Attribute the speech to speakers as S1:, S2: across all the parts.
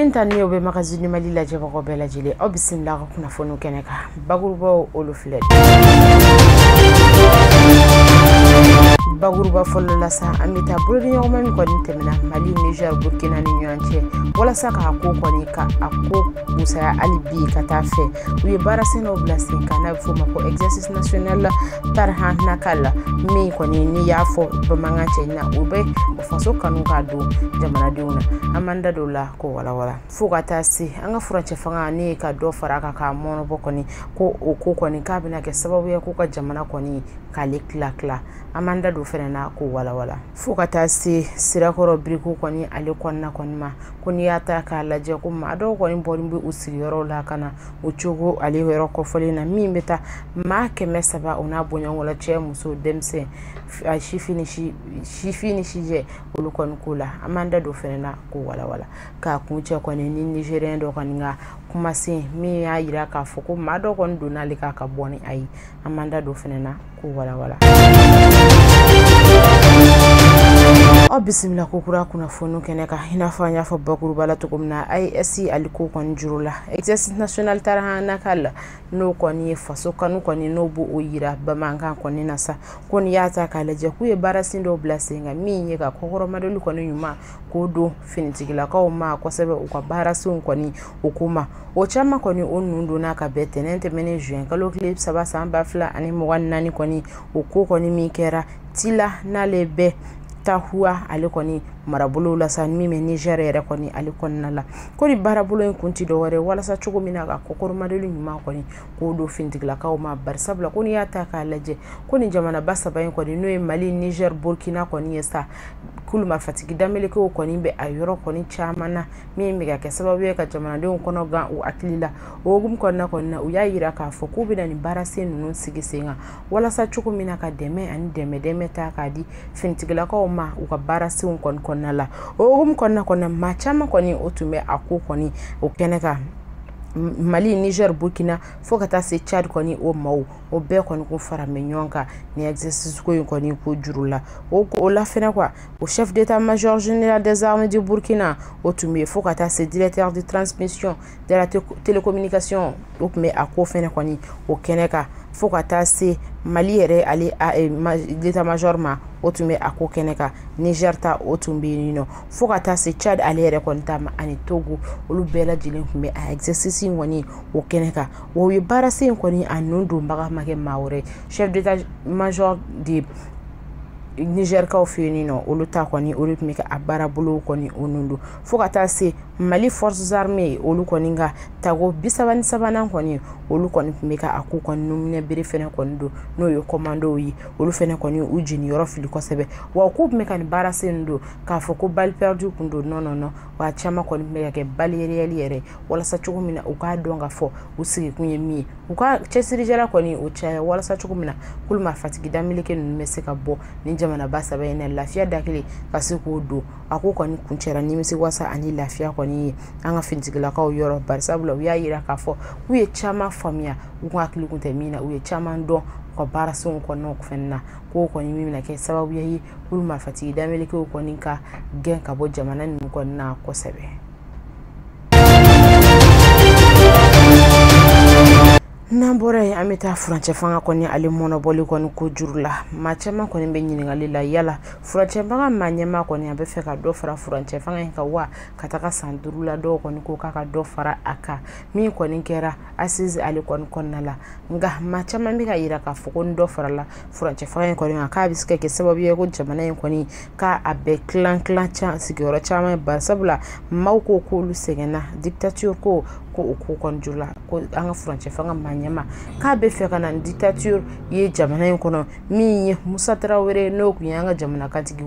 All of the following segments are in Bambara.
S1: Foli ta ni o bɛ Magazine du Mali lajɛbagaw bɛɛ lajɛlen, aw bisimila ka kunnafoniw kɛnɛ kan. Bakurubaw olu filɛ. Bakuruba fɔlɔ la sa, an bɛ taa bolodiɲɔgɔnma min kɔni tɛmɛna Mali, Niger, Burkina ni ɲɔgɔn cɛ walasa k'a ko kɔni ka a ko kusaya hali bi ka taa fɛ. U ye baara sen dɔw bila sen kan n'a bɛ f'o ma ko exercice national Tarhan Nakal, min kɔni n'i y'a fɔ bamanankan cɛ na, o bɛ faso kanu k'a don jamanadenw na. An b'an da don o la k'o walawala fo ka taa se an ka furancɛ fanga ne ye ka dɔ fara a kan k'a mɔnɔbɔ kɔni, ko o ko kɔni k'a bɛna kɛ sababu ye k'u ka jamana kɔni k'ale tila tila. An b'an da don fɛnɛ na k'o walawala fo ka taa se Sirakɔrɔ biriko kɔni ale kɔnɔna kɔni ma, ko n'i y'a ta k'a lajɛ ko maa dɔw kɔni bɔlen bɛ u sigiyɔrɔw la ka na o cogo ale yɔrɔ kɔfɔlen na, min bɛ taa maa 300 o n'a bɔɲɔgɔnko la, cɛ, muso, denmisɛn, sifin ni sijɛ, olu kɔni ko la. An b'an da don fɛnɛ na k'o walawala k'a kuncɛ kɔni ni Nigérien dɔ kɔni ka kumasen min y'a yira k'a fɔ ko maa dɔ kɔni donna ale kan ka bɔ ni a ye. An b'an da don fɛnɛ na k'o walawala. Aw bisimila ko kura kunnafoniw kɛnɛ kan. I n'a fɔ an y'a fɔ bakuruba la cogo min na, AES ale ko kɔni juru la, exercice national Tarhan Nakal, n'o kɔni ye faso kanu kɔni n'o b'o yira bamanankan kɔni na sa, ko n'i y'a ta k'a lajɛ k'u ye baara sen dɔw bila sen kan min ye ka kɔkɔrɔmadoli kɔni ɲuman k'o don finitigilakaw ma kosɛbɛ u ka baarasenw kɔni o ko ma. O caman kɔni o nun donna ka bɛn tɛnɛn tɛmɛnen juin kalo tile 3 san 2024 kɔni, o ko kɔni min kɛra Tila n'ale bɛ Tahuwa ale kɔni marabolo la sa, min bɛ Niger yɛrɛ kɔni ale kɔnɔna la, ko ni baarabolo in kun ti dɔwɛrɛ walasa cogo min na ka kɔkɔrɔmadoli ɲuman kɔni k'o don finitigilakaw ma. Barisabula ko n'i y'a ta k'a lajɛ ko ni jamanaba saba in kɔni n'o ye Mali, Niger, Burkina kɔni ye sa, k'olu marifatigi damelekew kɔni bɛ a yɔrɔ kɔni caman na, min bɛ ka kɛ sababu ye ka jamanadenw kɔnɔ gan u hakili la. O hukumu kɔnɔna kɔni na, u y'a yira k'a fɔ k'u bɛna nin baarasen ninnu sigi sen kan walasa cogo min na ka dɛmɛ ani dɛmɛ ta k'a di finitigilakaw ma u ka baarasenw kɔni kɔnɔna la. O hukumu kɔnɔna kɔni na, maa caman kɔni o tun bɛ a ko kɔni o kɛnɛ kan, Mali, Niger, Burkina fo ka taa se Tchad kɔni, o maaw o bɛɛ kɔni ko fara bɛ ɲɔgɔn kan ni exercice ko in kɔni ko juru la. O la fɛnɛ quoi, o chef d'état-major général des armées du Burkina o tun bɛ yen, fo ka taa se directeur de transmission de la télécommunication o tun bɛ a ko fɛnɛ kɔni o kɛnɛ kan, fo ka taa se Mali yɛrɛ ale d'état-major ma, o tun bɛ a ko kɛnɛ kan, Niger ta o tun bɛ yen nɔ, fo ka taa se Tchad ale yɛrɛ kɔni ta ma ani Togo, olu bɛɛ lajɛlen tun bɛ a exercice in kɔni o kɛnɛ kan. O ye baarasen in kɔni a nun donbaga ma kɛ maa wɛrɛ, chef d'état-major de Nigerkaw fɛ yen nɔ, olu ta kɔni olu tun bɛ ka a baarabolo kɔni o nun don, fo ka taa se Mali forces armées olu kɔni ka tago 33nan kɔni, olu kɔni tun bɛ ka a ko kɔni numinɛ bere fɛnɛ kɔni don, n'o ye commandow ye, olu fɛnɛ kɔni u jeniyɔrɔ fili kosɛbɛ. Wa k'u tun bɛ ka nin baarasen don k'a fɔ ko balle perdue kun don, non non non, wa caman kɔni tun bɛ ka kɛ balle réelle yɛrɛ walasa cogo min na u k'a dɔn k'a fɔ u sigikun ye min ye, u ka cɛsirijala kɔni o caya walasa cogo min na k'olu marifatigi dameleke ninnu bɛ se ka bɔ nin jamanaba saba in na lafiya da kelen ka se k'o don. A ko kɔni kuncɛra nimisi wasa ani lafiya kɔni ye an ka finitigilakaw yɔrɔ, barisabula u y'a yira k'a fɔ k'u ye caman faamuya, u kun hakili kun tɛ min na, u ye caman dɔn u ka baarasenw kɔnɔnaw fɛnɛ na, k'o kɔni min bɛna kɛ sababu ye k'olu marifatigi damelekew kɔni ka gɛn ka bɔ jamana ninnu kɔni na kosɛbɛ. N'an bɔra yen, an bɛ taa furancɛ fanga kɔni ale mɔnɔbɔli kɔni ko juru la. Maa caman kɔni bɛ ɲininkali la, yala furancɛ fanga maa ɲɛmaa kɔni a bɛ fɛ ka dɔ fara furancɛ fanga in kan wa ka taga san 5 la? Dɔw kɔni ko k'a ka dɔ fara a kan, min kɔni kɛra assise ale kɔni kɔnɔna la. Nka maa caman bɛ ka yira k'a fɔ ko ni dɔ farala furancɛ fanga in kɔni kan, k'a bɛ se ka kɛ sababu ye ko jamana in kɔni k'a bɛɛ tilan tilan sigiyɔrɔ caman ye, barisabula maaw ko k'olu sɛgɛnna dictature ko o ko kɔni juru la, ko an ka furancɛ fanga maa ɲɛmaa k'a bɛ fɛ ka na ni dictature ye jamana in kɔnɔ, min ye Musa Tarawele n'o tun ye an ka jamana kantigi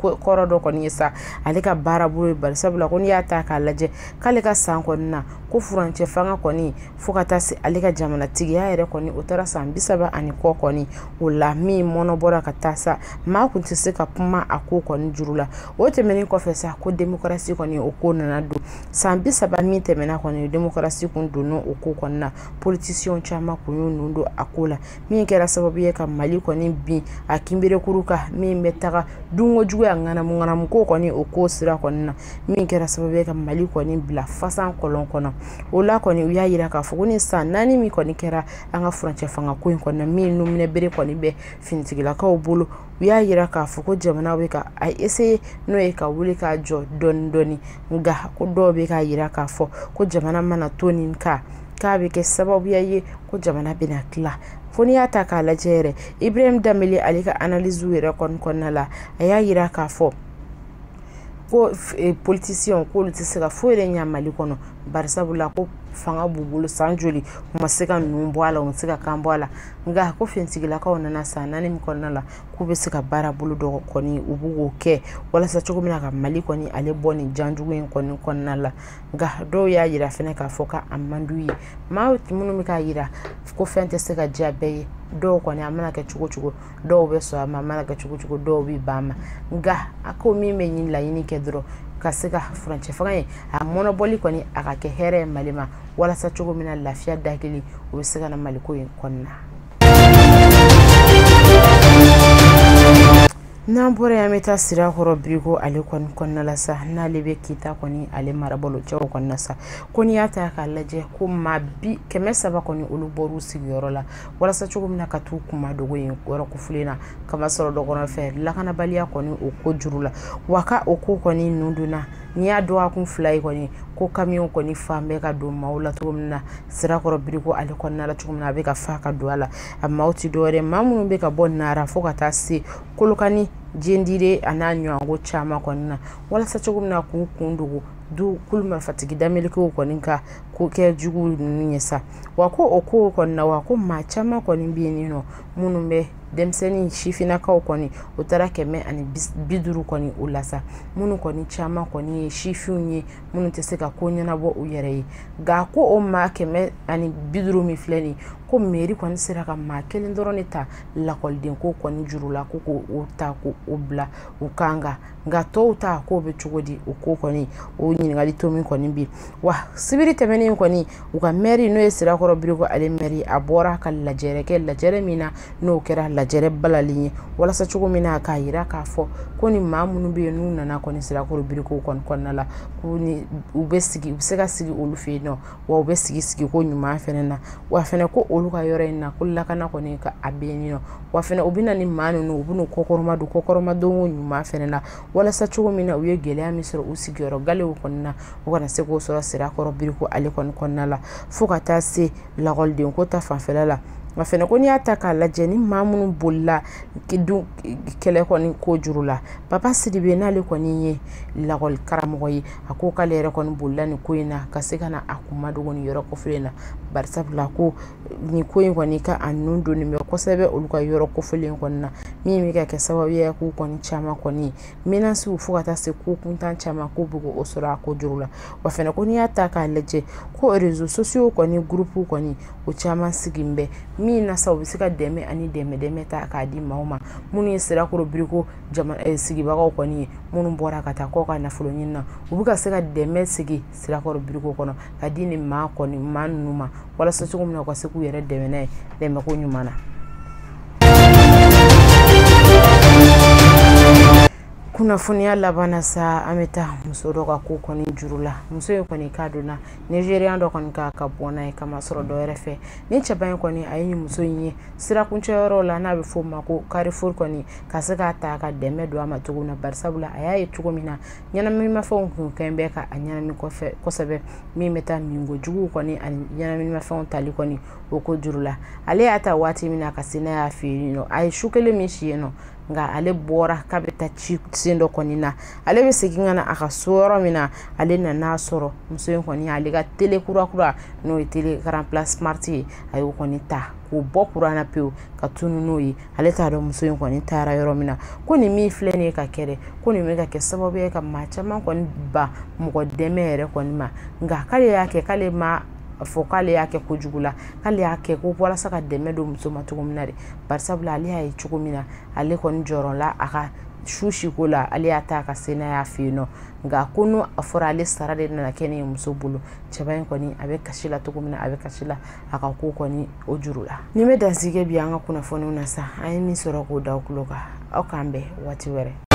S1: kɔrɔ dɔ kɔni ye sa, ale ka baara bolo ye. Barisabula ko n'i y'a ta k'a lajɛ k'ale ka san kɔni na ko ko furancɛ fanga kɔni fo ka taa se ale ka jamanatigiya yɛrɛ kɔni o taara san 30 ani kɔ kɔni o la min mɔnɔ bɔra ka taa sa maa kun tɛ se ka kuma a ko kɔni juru la. O tɛmɛnen kɔfɛ sa ko démocratie kɔni o ko nana don san 30 min tɛmɛna kɔni démocratie kun donna o ko kɔni na, politicien caman kun y'u nun don a ko la min kɛra sababu ye ka Mali kɔni bin a kinberekuru kan min bɛ taga dunko juguya ŋanamu ŋanamu ko kɔni o ko sira kɔni na min kɛra sababu ye ka Mali kɔni bila fasan kɔlɔn kɔnɔ. O la kɔni u y'a yira k'a fɔ ko ni san 4 min kɔni kɛra an ka furancɛ fanga ko in kɔni na min numinɛ bere kɔni bɛ finitigilakaw bolo, u y'a yira k'a fɔ ko jamana bɛ ka a essayer n'o ye ka wuli k'a jɔ dɔɔni dɔɔni, nka ko dɔw bɛ k'a yira k'a fɔ ko jamana mana to nin kan k'a bɛ kɛ sababuya ye ko jamana bɛna tila. Fo n'i y'a ta k'a lajɛ yɛrɛ Ibrahim Dembele ale ka analyse yɛrɛ kɔni kɔnɔna la a y'a yira k'a fɔ ko politicien k'olu tɛ se ka foyi de ɲa Mali kɔnɔ, barisabula ko fanga b'u bolo san joli u ma se ka ninnu bɔ a la, u ma se ka kan bɔ a la, nka ko finitigilakaw nana san 4 min kɔnɔna la k'u bɛ se ka baara bolo dɔ kɔni u b'o kɛ walasa cogo min na ka Mali kɔni ale bɔ nin janjugu in kɔni kɔnɔna la. Nka dɔw y'a yira fɛnɛ k'a fɔ k'a man d'u ye, maa minnu bɛ k'a yira ko fɛn tɛ se ka diya bɛɛ ye, dɔw kɔni a mana kɛ cogo cogo dɔw bɛ sɔn a ma, a mana kɛ cogo cogo dɔw bɛ ban a ma, nka a ko min bɛ ɲini laɲini kɛ dɔrɔn ka se ka furancɛ fanga ye a mɔnɔbɔli kɔni a ka kɛ hɛrɛ ye Mali ma walasa cogo min na lafiya da kelen o bɛ se ka na Mali ko in kɔnɔna. N'an bɔra yen an bɛ taa Sirakɔrɔ Biriko ale kɔni kɔnɔna la sa, n'ale bɛ Kita kɔni ale marabolo cɛw kɔnɔna sa, ko n'i y'a ta k'a lajɛ ko maa 300 kɔni olu bɔr'u sigiyɔrɔ la walasa cogo min na ka t'u kuma dogo yen yɔrɔ kofulen na kamasɔrɔ dɔ kɔnɔ fɛ lakanabaliya kɔni o ko juru la. Wa ka o ko kɔni nun donna n'i y'a dɔgɔkun 2 ye kɔni ko camion kɔni fan bɛɛ ka don maaw la cogo min na Sirakɔrɔ Biriko ale kɔnɔna la cogo min na a bɛ ka fa ka don a la, a maaw ti dɔwɛrɛ maa minnu bɛ ka bɔ Nara fo ka taa se Kolokani Jendire a n'a ɲɔgɔnko caman kɔni na walasa cogo min na k'u kun dogo du kulu marifatigi damelekew kɔni ka ko kɛ jugu ninnu ye sa. Wa ko o ko kɔni na wa ko maa caman kɔni bɛ yen nɔ minnu bɛ denmisɛnnin sifinnakaw kɔni o taara 150 kɔni o la sa, minnu kɔni caman kɔni ye sifinw ye minnu tɛ se ka ko ɲɛnabɔ u yɛrɛ ye. Nka ko o maa 150 min filɛ nin ko mairie kɔni sera ka maa kelen dɔrɔn de ta lakɔliden ko kɔni juru la ko k'o ta k'o bila u kan kan, nka tɔw ta k'o bɛ cogo di o ko kɔni o ɲininkali to min kɔni bi. Wa sibiri tɛmɛnen kɔni u ka mairie n'o ye Sirakɔrɔ Biriko ale mairie a bɔra ka lajɛrɛ kɛ, lajɛrɛ min na n'o kɛra lajɛrɛ balalen ye walasa cogo min na k'a yira k'a fɔ ko ni maa minnu bɛ yen n'u nana kɔni Sirakɔrɔ Biriko kɔni kɔnɔna la ko ni u bɛ sigi u bɛ se ka sigi olu fɛ yen nɔ, wa u bɛ sigi sigiko ɲuman fɛnɛ na, wa fɛnɛ ko olu ka yɔrɔ in na ko lakana kɔni ka a bɛ yen nɔ, wa fɛnɛ u bɛ na ni maa ninnu u bɛ n'u kɔkɔrɔma don kɔkɔrɔma donko ɲuman fɛnɛ na walasa cogo min na u ye gɛlɛya min sɔrɔ u sigiyɔrɔ galew kɔni na u kana se k'o sɔrɔ Sirakɔrɔ Biriko ale kɔni kɔnɔna la fo ka taa se lakɔliden ko ta fanfɛla la. Nka fɛnɛ ko n'i y'a ta k'a lajɛ ni maa minnu bolila kɛlɛ kɔni ko juru la, Papa Sidibe n'ale kɔni ye lakɔli karamɔgɔ ye, a ko k'ale yɛrɛ kɔni bolila nin ko in na ka se ka na a kun madogo nin yɔrɔ kofɔlen na, barisabula ko nin ko in kɔni ka a nun donnen bɛ kosɛbɛ olu ka yɔrɔ kofɔlen kɔni na, min bɛ ka kɛ sababu ye k'u kɔni caman kɔni menaces fo ka taa se ko kuntan caman k'u bɛ k'o sɔrɔ a ko juru la. Wa fɛnɛ ko n'i y'a ta k'a lajɛ ko réseaux sociaux kɔni groupe kɔni o caman sigilen bɛ min na sa u bɛ se ka dɛmɛ ani dɛmɛ ta k'a di maaw ma minnu ye Sirakɔrɔ Biriko sigibagaw kɔni ye minnu bɔra ka taa kɔ ka nafolo ɲini na, u bɛ ka se ka dɛmɛ sigi Sirakɔrɔ Biriko kɔnɔ ka di nin maa kɔni maa ninnu ma walasa cogo min na u ka se k'u yɛrɛ dɛmɛ n'a ye dɛmɛko ɲuman na. Kunnafoniya laban na sa an bɛ taa muso dɔ ka ko kɔni juru la. Muso in kɔni k'a donna Nigérian dɔ kɔni ka bɔ n'a ye kamasɔrɔ dɔ wɛrɛ fɛ. Ni cɛba in kɔni a ye nin muso in ye sirakuncɛyɔrɔ la n'a bɛ f'o ma ko Carrefour kɔni ka se k'a ta ka dɛmɛ don a ma cogo min na, barisabula a y'a ye cogo min na ɲɛnaminimafɛnw kun kɛn bɛ ka a ɲɛnamini kosɛbɛ min bɛ taa minko juguw kɔni ani ɲɛnaminimafɛnw tali kɔni o ko juru la. Ale y'a ta waati min na ka se n'a y'a fɛ yen nɔ, a ye su kelen min si yen nɔ Nka ale bɔra k'a bɛ taa ci sen dɔ kɔni na, ale bɛ segin ka na a ka so yɔrɔ min na, ale nana sɔrɔ muso in kɔni ale ka télé kura n'o ye télé écran plat smart ye, a y'o kɔni ta k'o bɔ kuran na pewu ka tunu n'o ye. Ale t'a dɔn muso in kɔni taara yɔrɔ min na. Ko nin min filɛ nin ye ka kɛ dɛ, ko nin bɛ ka kɛ sababu ye ka maa caman kɔni ban mɔgɔ dɛmɛ yɛrɛ kɔni ma. Nka k'ale y'a kɛ, k'ale ma fɔ k'ale y'a kɛ kojugu la, k'ale y'a kɛ ko walasa ka dɛmɛ don muso ma cogo min na de, barisabula ale y'a ye cogo min na, ale kɔni jɔrɔla a ka su siko la, ale y'a ta ka se n'a y'a fɛ yen nɔ. Nka ko n'o a fɔra ale sara de nana kɛ nin ye muso bolo, cɛba in kɔni a bɛ kasi la cogo min na, a bɛ kasi la a ka ko kɔni o juru la. Ni bɛ dansigi bi an ka kunnafoniw na sa, an ye min sɔrɔ k'o da aw tulo kan, aw k'an bɛn waati wɛrɛ.